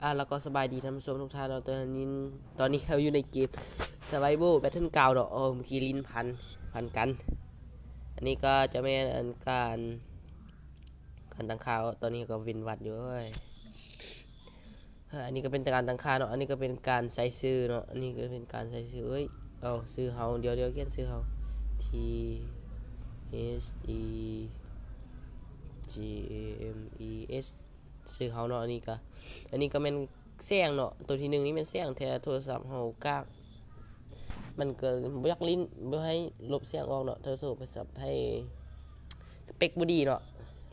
ອ່າ ແລ້ວກໍສະບາຍດີທ່ານຜູ້ຊົມທຸກທ່ານເນາະ. ຕອນນີ້ ຕອນນີ້ເຮົາຢູ່ໃນເກມ Survival Battleground ເນາະ. ໂອ້ ເມື່ອກີ້ຫຼິ້ນພັນ ພັນກັນ. ອັນນີ້ກໍຈະແມ່ນອັນການ ການຕັ້ງຄ່າ. ຕອນນີ້ກໍເປັນຫວັດຢູ່ເອີຍ. ເອີ ອັນນີ້ກໍເປັນການຕັ້ງຄ່າເນາະ. ອັນນີ້ກໍເປັນການໃສ່ຊື່ເນາະ. ອັນນີ້ກໍເປັນການໃສ່ຊື່. ເອີຍ ເອົາຊື່ເຮົາ. ດຽວ ດຽວ ຂຽນຊື່ເຮົາ T H E G A M E S ຊື່ເຮົາເນາະ. ອັນນີ້ກະ ອັນນີ້ກະແມ່ນສຽງເນາະ. ໂຕທີໜຶ່ງນີ້ແມ່ນສຽງແທ້. ໂທລະສັບເຮົາກາກ ມັນກະບໍ່ຢາກຫຼິ້ນ ບໍ່ໃຫ້ລົບສຽງອອກເນາະ. ໂທລະສັບໃຫ້ ສະເປັກບໍ່ດີເນາະ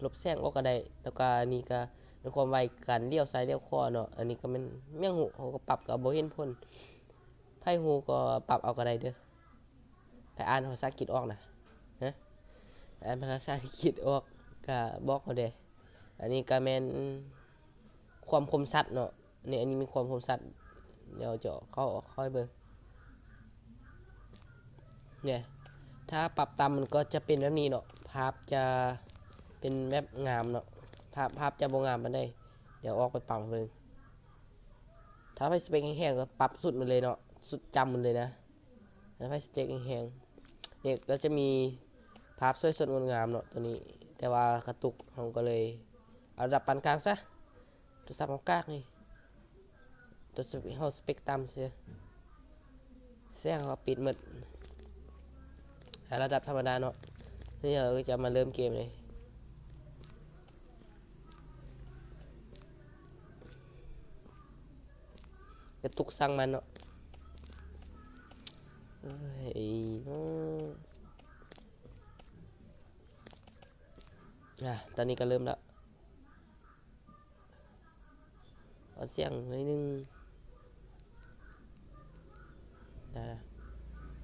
ລົບສຽງອອກກະໄດ້. ແລ້ວກະອັນນີ້ກະ ໃນຄວາມໄວ ການລ້ຽວຊ້າຍລ້ຽວຂວາເນາະ. ອັນນີ້ກໍແມ່ນຫຍັງຮູ້ ເຮົາກໍປັບກໍບໍ່ເຫັນຜົນ. ໃຜຮູ້ກໍປັບເອົາກໍໄດ້ເດີ. ໃຜອ່ານພາສາອັງກິດອອກນະ? ຮະ? ອ່ານພາສາອັງກິດອອກກໍບອກເຮົາແດ່. ອັນນີ້ກໍແມ່ນຄວາມຄົມຊັດເນາະ. ນີ້ ອັນນີ້ມີຄວາມຄົມຊັດ. ດຽວຈະເຂົ້າ ເຂົ້າໃຫ້ເບິ່ງ. ນີ້ ຖ້າປັບຕ່ຳມັນກໍຈະເປັນແບບນີ້ເນາະ. ພາບຈະເປັນແບບງາມເນາະ. ພາບ ພາບຈະບໍ່ງາມປານໃດ. ດຽວອອກໄປປັບໃຫ້ເບິ່ງ. ຖ້າໃຜສະເປັກແຮງໆ ກໍປັບສຸດມັນເລີຍເນາະ. ສຸດຈຳມັນເລີຍນະ. ຖ້າໃຜສະເປັກແຮງໆ ນີ້ກໍຈະມີພາບສວຍສົດງົດງາມເນາະ ໂຕນີ້. ແຕ່ວ່າກະຕຸກ ເຮົາກໍເລີຍເອົາລະດັບປານກາງຊະ. ໂທລະສັບເຮົາກາກນີ້ ໂທລະສັບເຮົາສະເປັກຕ່ຳຊື່ ແສງເຮົາປິດໝົດ. ໃຫ້ລະດັບທຳມະດາເນາະ. ນີ້ເຮົາກໍຈະມາເລີ່ມເກມເລີຍ. ກະຕຸກຊ່າງມັນເນາະ. ເອີຍເນາະ. ອ່າ ຕອນນີ້ກໍເລີ່ມແລ້ວ. ອ່ອນສຽງໜ້ອຍໜຶ່ງ. ໄດ້ລະ.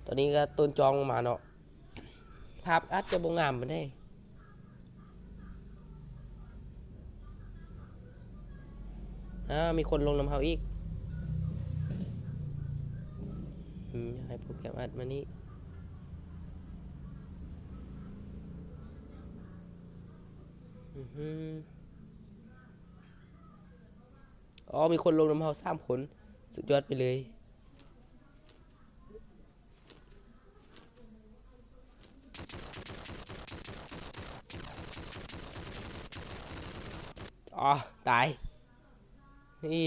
ຕອນນີ້ກໍໂຕນຈອງລົງມາເນາະ. ພາບອາດຈະບໍ່ງາມປານໃດ. ອ້າວ ມີຄົນລົງນຳເຮົາອີກ. ອືມ ໃຫ້ໂປຣແກຣມອັດມານີ້. ອື ອໍ ມີຄົນລົງນຳເຮົາສາມຄົນ ສຸດຍອດໄປເລີຍ. ອໍ ຕາຍ. ອີ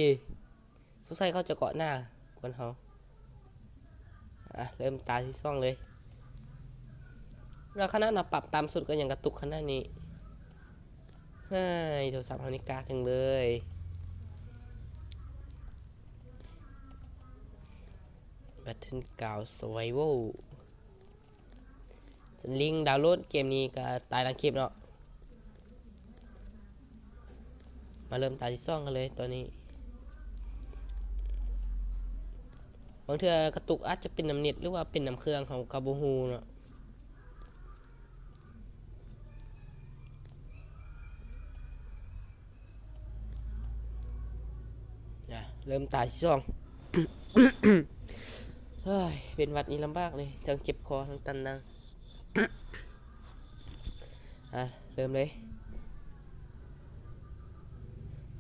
ສົງໄສເຂົາຈະເກາະໜ້າກວ່າເຮົາ. ອ່ະ ເລີ່ມຕາທີສອງເລີຍ. ແລ້ວຂະໜາດວ່າປັບຕ່ຳສຸດກໍຍັງກະຕຸກຂະໜາດນີ້. ເຮີ້ຍ ໂທລະສັບເຮົານີ້ກາກຈັງເລີຍ. Battleground Survival. ລິງດາວໂຫຼດເກມນີ້ກໍໃຕ້ລ່າງຄລິບເນາະ. ມາເລີ່ມຕາທີສອງກັນເລີຍຕອນນີ້. ບາງເທື່ອກະຕຸກອາດຈະເປັນນຳເນັດ ຫຼືວ່າເປັນນຳເຄື່ອງ ເຮົາກໍບໍ່ຮູ້ເນາະ. ອ່ະ ເລີ່ມຕາທີສອງ. ເຮີ້ຍ ເປັນຫວັດນີ້ລຳບາກເລີຍ ທັງເຈັບຄໍ ທັງຕັນໜັງ. ອ່ະ ເລີ່ມເລີຍ.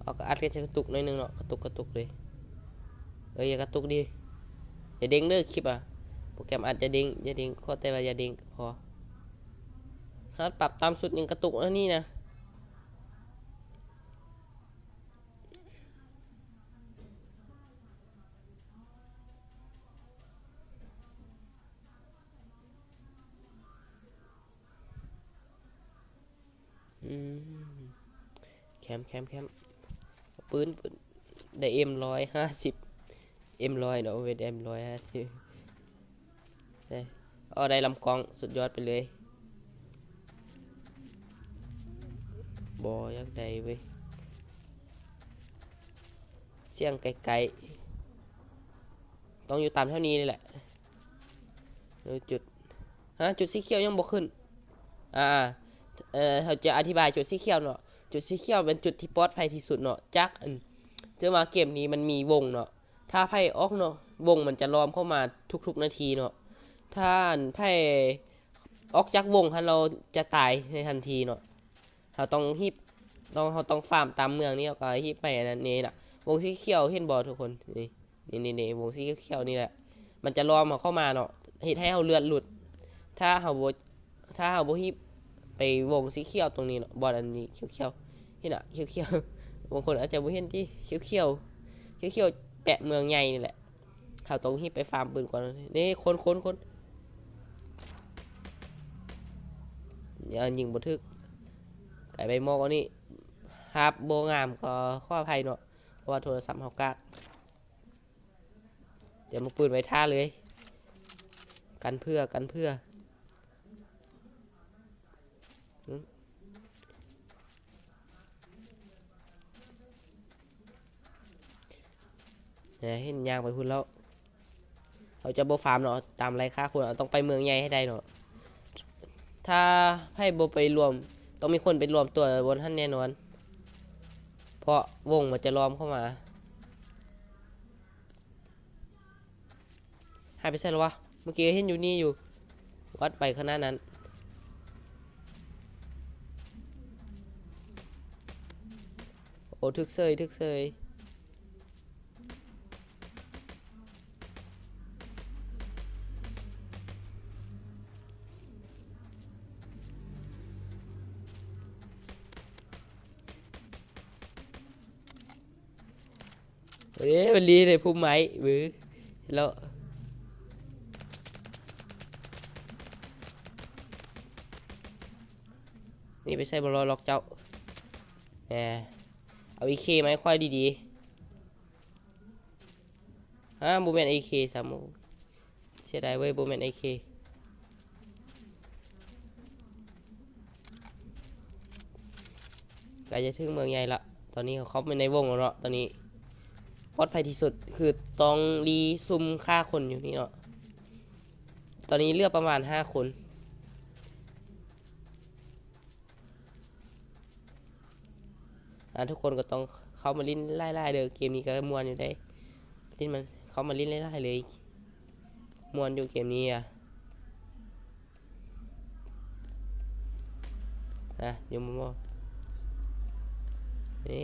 ເອົາ ກະອັດກະຈະກະຕຸກໜ້ອຍໜຶ່ງເນາະ. ກະຕຸກ ກະຕຸກເລີຍ. ເອີຍ ຢ່າກະຕຸກດິ. ຢ່າເດ້ງເດີຄລິບອະ. ໂປຣແກຣມອັດຢ່າເດ້ງ ຢ່າເດ້ງ. ຂໍແຕ່ວ່າຢ່າເດ້ງກໍພໍ. ຂະໜາດປັບຕ່ຳສຸດຍັງກະຕຸກອັນນີ້ນະ. ອືມ ແຄມ ແຄມ ແຄມ. ປືນ ປືນ ໄດ້ເອັມຮ້ອຍຫ້າສິບ ເອັມຮ້ອຍເນາະ ເວດເອັມຮ້ອຍຫ້າສິບ. ເອີ ໄດ້ລຳກ້ອງ ສຸດຍອດໄປເລີຍ. ບໍ່ຢາກໄດ້ເວີຍ ສຽງໄກໆ. ຕ້ອງຢູ່ຕາມແຖວນີ້ນີ້ແຫຼະ. ເອີ ຈຸດ ຮະ ຈຸດສີຂຽວຍັງບໍ່ຂຶ້ນ. ອ່າ ເອີ ເຮົາຈະອະທິບາຍຈຸດສີຂຽວເນາະ. ຈຸດສີຂຽວເປັນຈຸດທີ່ປອດໄພທີ່ສຸດເນາະ. ຈາກ ອັນ ຖືວ່າເກມນີ້ມັນມີວົງເນາະ. ຖ້າໃຜອອກເນາະ ວົງມັນຈະລ້ອມເຂົ້າມາທຸກໆນາທີເນາະ. ຖ້າໃຜອອກຈາກວົງຫັ້ນ ເຮົາຈະຕາຍໃນທັນທີເນາະ. ເຮົາຕ້ອງຮີບ ຕ້ອງ ເຮົາຕ້ອງຟາມຕາມເມືອງນີ້ ແລ້ວກໍຮີບໄປອັນນັ້ນນີ້ລະ. ວົງສີຂຽວເຫັນບໍ່ທຸກຄົນ? ນີ້ ນີ້ໆໆ ວົງສີຂຽວໆນີ້ແຫຼະ ມັນຈະລ້ອມເຮົາເຂົ້າມາເນາະ ເຮັດໃຫ້ເຮົາເລືອດຫຼຸດ. ຖ້າເຮົາບໍ່ ຖ້າເຮົາບໍ່ຮີບໄປວົງສີຂຽວຕົງນີ້ເນາະ ບ່ອນອັນນີ້ຂຽວໆ ເຫັນນະ ຂຽວໆ ບາງຄົນອາດຈະບໍ່ເຫັນຕິ ຂຽວໆ ຂຽວໆແປະເມືອງໃຫຍ່ນີ້ແຫຼະ. ເຮົາຕ້ອງຮີບໄປຟາມປືນກ່ອນ. ນີ້ ຄົນໆໆ ຢ່າຍິງບໍ່ຖືກ ໄກໄປໝອກອັນນີ້. ພາບບໍ່ງາມກໍຂໍອະໄພເນາະ ເພາະວ່າໂທລະສັບເຮົາກາກ. ຕຽມອາວຸດປືນໄວ້ຖ້າເລີຍ ກັນເຜື່ອ ກັນເຜື່ອ. ເຫັນຍ່າງໄປພຸ້ນແລ້ວ. ເຮົາຈະບໍ່ຟາມເນາະ ຕາມໄລ່ຂ້າຄົນ ເຮົາຕ້ອງໄປເມືອງໃຫຍ່ໃຫ້ໄດ້ເນາະ. ຖ້າໃຜບໍ່ໄປລວມ ຕ້ອງມີຄົນໄປລວມຕົວບ່ອນຫັ້ນແນ່ນອນ ເພາະວົງມັນຈະລ້ອມເຂົ້າມາ. ຫາຍໄປໃສແລ້ວວະ? ເມື່ອກີ້ເຫັນຢູ່ນີ້ຢູ່ ວັດໄປຂະໜາດນັ້ນ. ໂອ້ ຖືກເສີຍ ຖືກເສີຍ. ເອີ ມັນລີ້ໃນພຸ່ມໄມ້ເວີ້ຍ ເຫັນແລ້ວ. ນີ້ໄປໃສ່ບໍ່ລອດຫຼອກເຈົ້າ. ແໝ ເອົາເອເຄມາໃຫ້ຂ້ອຍດີໆ. ຮະ ບໍ່ແມ່ນເອເຄຊ້ຳ. ໂອ້ ເສຍດາຍເວີ້ຍ ບໍ່ແມ່ນເອເຄ. ໃກ້ຈະເຖິງເມືອງໃຫຍ່ລະ ຕອນນີ້ເຂົາເຂົ້າໄປໃນວົງແລ້ວເນາະ. ຕອນນີ້ປອດໄພທີ່ສຸດຄືຕ້ອງລີ້ຊຸ່ມຂ້າຄົນຢູ່ນີ້ເນາະ. ຕອນນີ້ເຫຼືອປະມານຫ້າຄົນ. ອ່າ ທຸກຄົນກໍຕ້ອງເຂົ້າມາຫຼິ້ນຫຼາຍໆເດີ້ ເກມນີ້ກໍມ່ວນຢູ່ເດ້ ຫຼິ້ນມັນ ເຂົ້າມາຫຼິ້ນຫຼາຍໆເລີຍ ມ່ວນຢູ່ເກມນີ້ອະ. ອ່ະ ຢູ່ໝໍ ເອີ.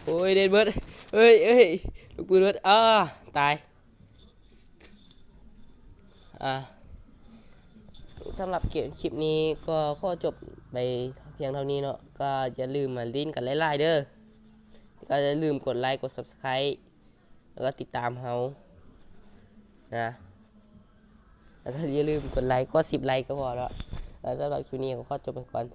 ໂອ້ຍ ເນັດເບິດ ເອີຍ ເອີຍ ລູກປືນເບິດ ອ້າ ຕາຍ. ອ່າ ສຳລັບເກມ ຄລິບນີ້ກໍຂໍຈົບໄປພຽງເທົ່ານີ້ເນາະ. ກໍຢ່າລືມມາຫຼິ້ນກັນຫຼາຍໆເດີ້ ກໍຢ່າລືມກົດໄລ ກົດ Subscribe ແລ້ວກໍຕິດຕາມເຮົານະ ແລ້ວກໍຢ່າລືມກົດໄລ ກົດສິບໄລກໍພໍເນາະ. ແລ້ວສຳລັບຄລິບນີ້ກໍຂໍຈົບໄປກ່ອນ.